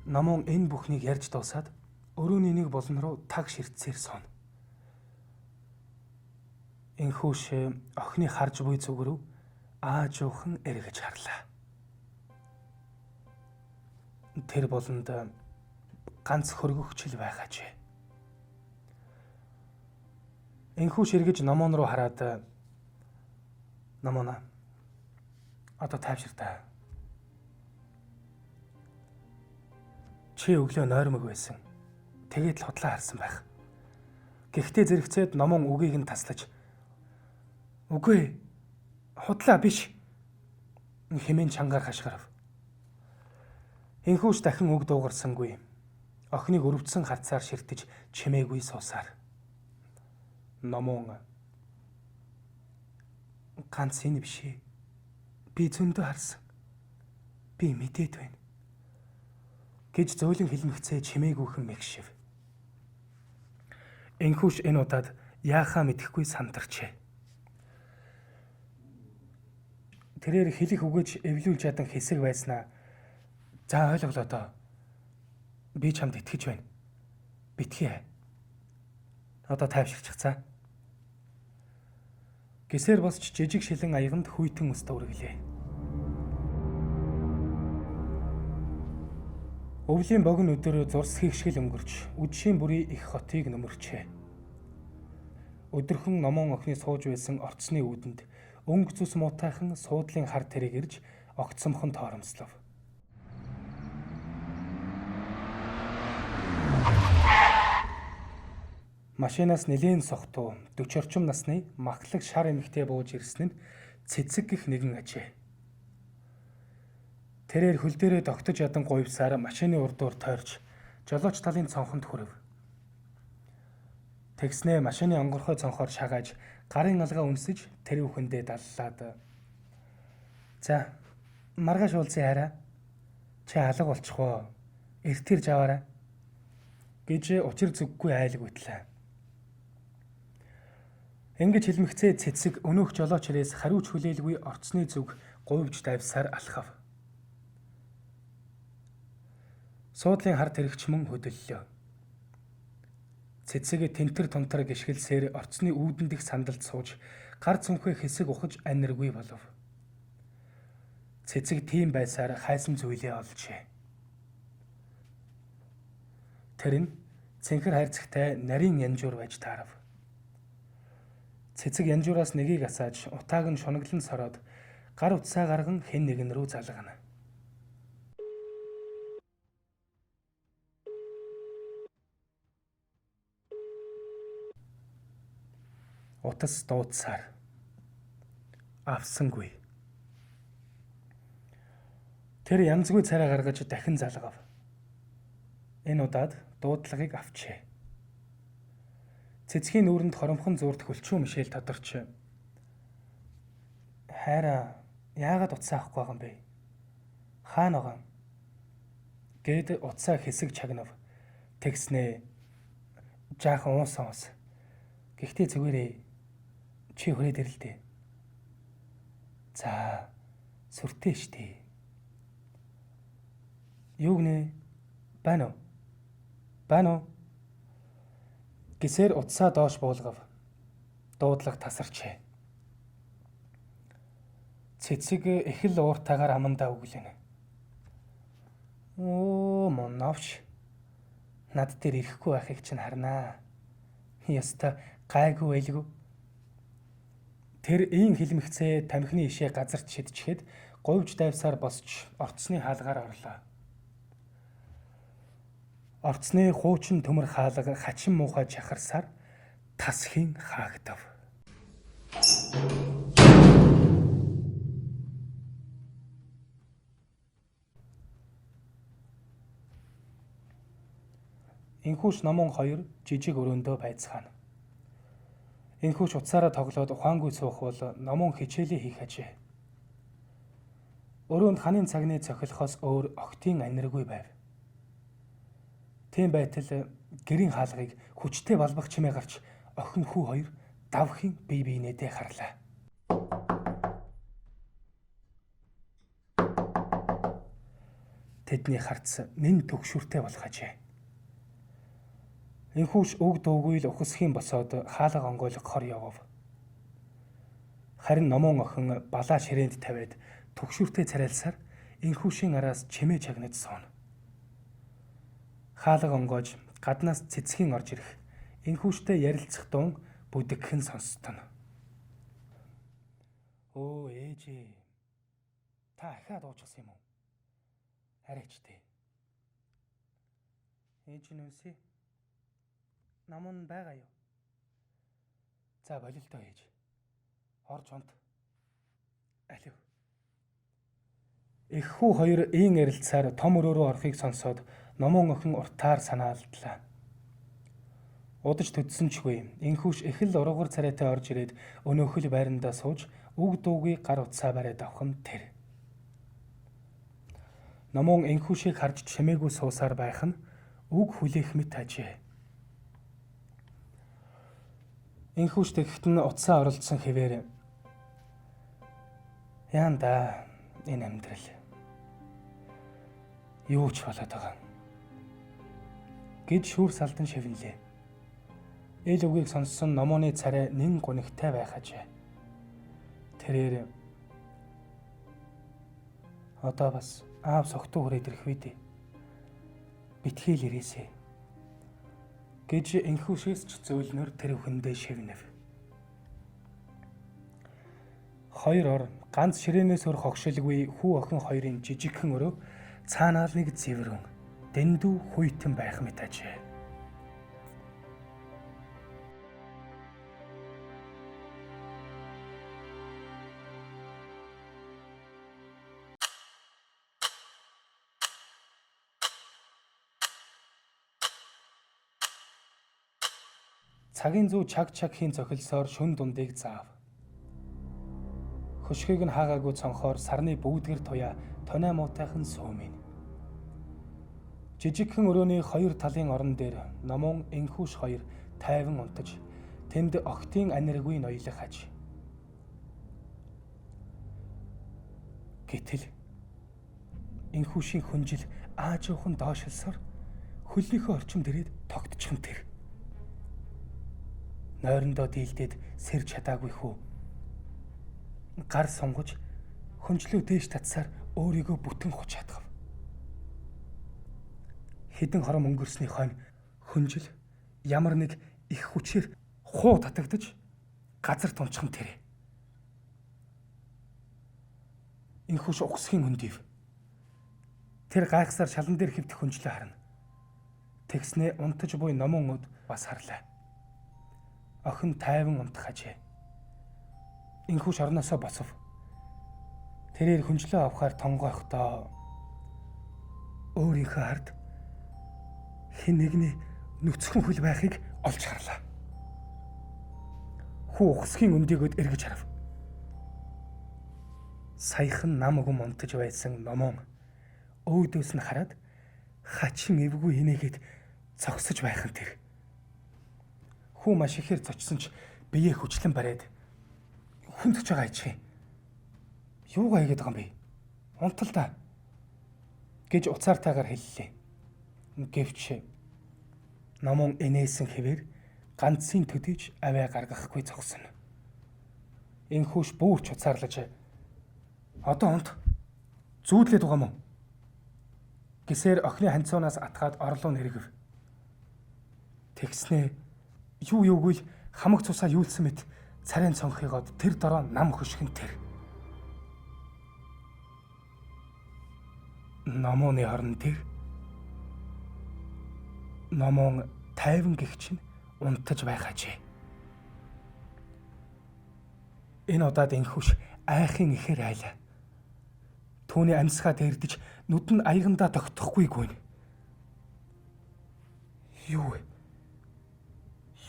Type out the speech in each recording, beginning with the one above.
Номон энэ бүхнийг ярьж дуусаад өрөөний нэг болон руу таг ширтсээр сууна. Энхүүш охины харж буй зүг рүү аажуухан эргэж харлаа. Тэр болонд ганц хөргөгчл байхажээ. Энхүүш эргэж номон руу хараад "Номоно, одоо тайвшир та. Чи өглөө нойрмог байсан. Тэгээд л худлаа харсан байх." Гэхдээ зэрэгцээд номон үгийг нь таслаж "Үгүй, худлаа биш" хэмээн чангаар хашгирав. Энхүүш дахин үг дуугарсангүй. Охиныг өрөвдсөн харцаар ширтэж чимээгүй суусаар. Номон ганц энэ биш ээ. Би зөндөө харсан. Би мэдээд байна гэж зөөлөн хэлмэгцээ чимээгүйхэн мэгшив. Энхүүш энэ удаад яахаа мэдэхгүй сантарчээ. Тэрээр хэлэх үгэж эвлүүлж ядан хэсэг байснаа "За, ойлголоо доо. Би чамд итгэж байна. Битгий. Одоо тайвширчих цаа." Гисээр босч жижиг шилэн аяганд хүйтэн өстө үргэлээ. Өвлийн богино өдөр зурс хийх шиг л өнгөрч, үдшийн бүрийн их хотыг нөмөрчээ. Өдөрхөн номон охины сууж байсан орцны үүдэнд өнгө зүс муутайхан суудлын хар тэрэг ирж огцомхон торомслов. Машинаас нэлээн сохтуу 40 орчим насны махлаг шар эмэгтэй бууж ирсэн нь Цэцэг гэх нэгэн ажээ. Тэрээр хөл дээрээ тогтож ядан гуйвсаар машины урдуур тойрч жолооч талын цонхонд хүрэв. Тэгснээ машины онгорхой цонхоор шагааж гарын алгаа үнсэж тэр үхэндээ даллаад "За, маргааш уулзъя хайраа. Чи алга болчих уу? Эрт ирж аваарай" гэж учир зүггүй айлгүйтлээ. Ингэж хэлмэгцээ Цэцэг өнөөх жолооч ирээс хариуч хүлээлгүй орцны зүг гуйвж давьсаар алхав. Суудлын хар тэрэгч мөн хөдөллөө. Цэцэг тэнтэр тунтар гიშгэлсээр орцны үүдэн дэх сандалд сууж гар цүнхээ хэсэг ухаж аниргүй болов. Цэцэг тийм байсаар хайсан зүйлээ олжээ. Тэр нь цэнхэр хайрцагтай нарийн янжуур байж таарав. Цэцэг янжуураас нэгийг асааж утааг нь шунаглан сороод гар утсаа гарган хэн нэгэн рүү залгана. Утас дуудсаар авсангүй. Тэр янзгүй царай гаргаж дахин залгав. Энэ удаад дуудлагыг авчээ. Цэцгийн нүүрэнд хоромхон зуурт хөлчүү Мишель тодорч "Хайраа, яагаад утсаа авахгүй байгаа юм бэ? Хаана байгаа юм?" гэд утсаа хэсэг чагнав. Тэгснээ жаахан уусан ус. Гэхдээ зүгээрээ чи хүрээд ирэл дээ. За, сүртэй штэ. Юу гинэ? Байна уу? Байна уу? Гисээр утсаа доош буулгав. Дуудлага тасарчээ. Цэцэг их л ууртайгаар амандаа өглөнө. Оо, моновч. Над дээр ирэхгүй байхыг чинь харнаа. Яста гайгүй байлгүй. Тэр ийн хэлмэгцээ тамхины ишээ газарт шидчихэд говьж дайвсаар босч орцны хаалгаар орлоо. Орцны хуучин төмөр хаалга хачин муухай чахарсаар тасхийн хаагдав. Энхүүш номон хоёр жижиг өрөөндөө байцгаана. Энхүүш утсаараа тоглоод ухаангүй суух бол номон хичээлээ хийх ажээ. Өрөөнд ханын цагны цохилохоос өөр огтын аниргүй байв. Тийм байтал гэрийн хаалгыг хүчтэй балбах чимээ гарч охин хүү хоёр давхин бие биенээдээ харлаа. Тэдний харц нэн төгшүртэй болох ажээ. Энхүүш үг дуугүй л ухасхийн босоод хаалга онгойлгохоор явав. Харин номон охин балаа ширээнд тавиад төгшүртэй царайлсаар энхүүшийн араас чимээ чагнаж сууна. Хаалга онгойж гаднаас цэцгийн орж ирэх энхүүштэй ярилцах дуун бүдэгхэн сонсдоно. Өө ээжээ. Та ахиад уучихсан юм уу? Арайч тий. Ээж нь үнсээ. Намун байгаа юу? За болилтоо ээж. Орж унт. Алив. Эх хүү хоёр ийн ярилцсаар том өрөөрөө орохыг сонсоод номон охин уртаар санаалдлаа. Удаж төдсөн чгүй. Энхүүш их л ургуур царайтай орж ирээд өнөөхөл байрандаа сууж үг дуугүй гар утсаа бариад авах нь тэр. Номон энхүүшийг харж чимээгүй суусаар байх нь үг хүлээх мэт ажээ. Энхүүш тэгэхэд нь утсаа оролцсон хэвээр яан да энэ амьдрал юу ч болоод байгаа гэж шүүр салдан шивнэлээ. Эл үгийг сонссон номооны царай нэн гунигтай байх ажээ. Тэрээр одоо бас аав согтуу хүрээд ирэх үү дээ. Битгий л ирээсэ гэж энхүүшээс ч зөөлнөр тэр хүндээ шивнэв. Хоёр ор ганц ширээнээс өөр хогшилгүй хүү охин хоёрын жижигхэн өрөө цаанаал нэг зэврэн дэндүү хүйтэн байх мэт ажээ. Цагийн зүү чаг чаг хийн зохилсоор шүн дундыг заав. Хөшгийг нь хаагаагүй цонхоор сарны бүгдгэр туяа тониа муутайхан суумын. Жижигхэн өрөөний хоёр талын орон дээр номон энхүүш хоёр тайван унтаж тэнд огтын аниргүй ноёлох аж. Гэтэл энхүүшийн хүнжил аажуухан доошилсоор хөлнийхөө орчимд ирээд тогтчих юм тэр. Нойрондоо дийлдээд сэрж чадаагүй хүү. Гар сунгаж хөнжлөө дээш татсаар өөрийгөө бүтэн хуч чадгав. Хэдэн хором өнгөрсний хойно хөнжил ямар нэг их хүчээр хуу татагдаж газар тунчих нь тэр. Энхүүш угсхийн хөндийв. Тэр гайхсаар шалан дээр хэвтэх хөнжлөө харна. Тэгснээ унтаж буй номон өд бас харлаа. Охин тайван унтах ажээ. Энхүүш орноосоо босов. Тэрээр хөнжлөө авахар тонгойхдоо өөрийнхөө ард хэн нэгний нүцгэн хөл байхыг олж харлаа. Хүү ухсхийн өндийгөөд эргэж харав. Саяхан нам өгөн унтаж байсан номон өөдөөс нь хараад хачин эвгүй инээгээд зогсож байх нь тэр. Хүү маш ихээр зочсон ч биеэ хүчлэн бариад хүн зөж байгаа ижхээ. Юугаа хийгээд байгаа юм бэ? Унтал та гэж уцаартайгаар хэллээ. Гэвч номон инээсэн хэвээр ганцын төдийч авиа гаргахгүй зогсон. Энхүүш бүрч уцаарлаж одоо унт зүүдлээд байгаа юм уу? Гэсээр охины ханцуунаас атгаад орлоо нэргэв. Тэгснээ юу юугүй л хамаг цусаа юулсан мэт царайн цонхыгоод тэр дороо нам хөшгөн тэр. Номооны хорон тэр номон тайван гихч нь унтаж байх ажээ. Энэ удаад энхүүш айхын ихээр айлаа. Түүний амьсгаа дээрдэж нүд нь аягандаа тогтохгүй гүн. Юу вэ?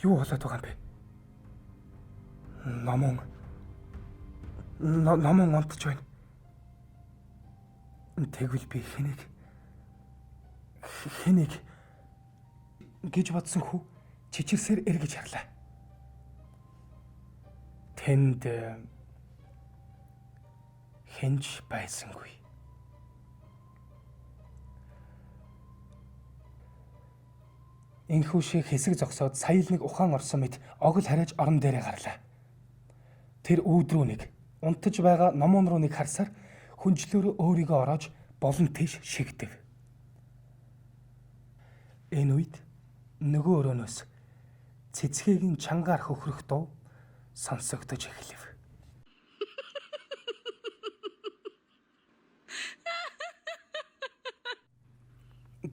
Юу болоод байгаа юм бэ? Номон унтаж байна. Тэгвэл би хэнийг гэж бодсон хүү чичирсээр эргэж харлаа. Тэнд хэнч байсангүй. Энхүүшээ хэсэг зогсоод сая л нэг ухаан орсон мэт огол хариаж орон дээрээ гарлаа. Тэр үүд рүү нэг, унтаж байгаа номуун руу нэг харсаар хүнжлөөрөө өөрийгөө ороож болон тийш шигдэв. Энэ үед нөгөө өрөөнөөс цэцгээгийн чангаар хөхрөх дуу сонсогдож эхлэв.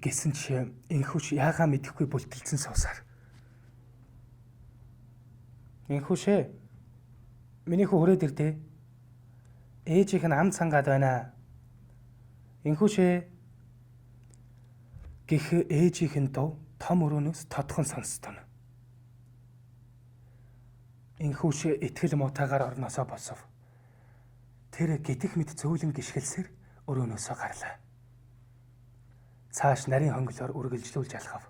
Гэсэн чи энхүүш яагаа мэдэхгүй бүлтэлцэн суусаар. Энхүүшээ, миний хүү хүрээд ирдээ. Ээжийнх нь ам цангаад байна. Энхүүшээ гэх ээжийнх нь дуу том өрөөнөөс тодхон сонстон. Энхүүш итгэл муутайгаар орноосоо босов. Тэр гитэх мэт зөөлөн гიშгэлсээр өрөөнөөсөө гарлаа. Цааш нарийн хонглоор үргэлжлүүлж алхав.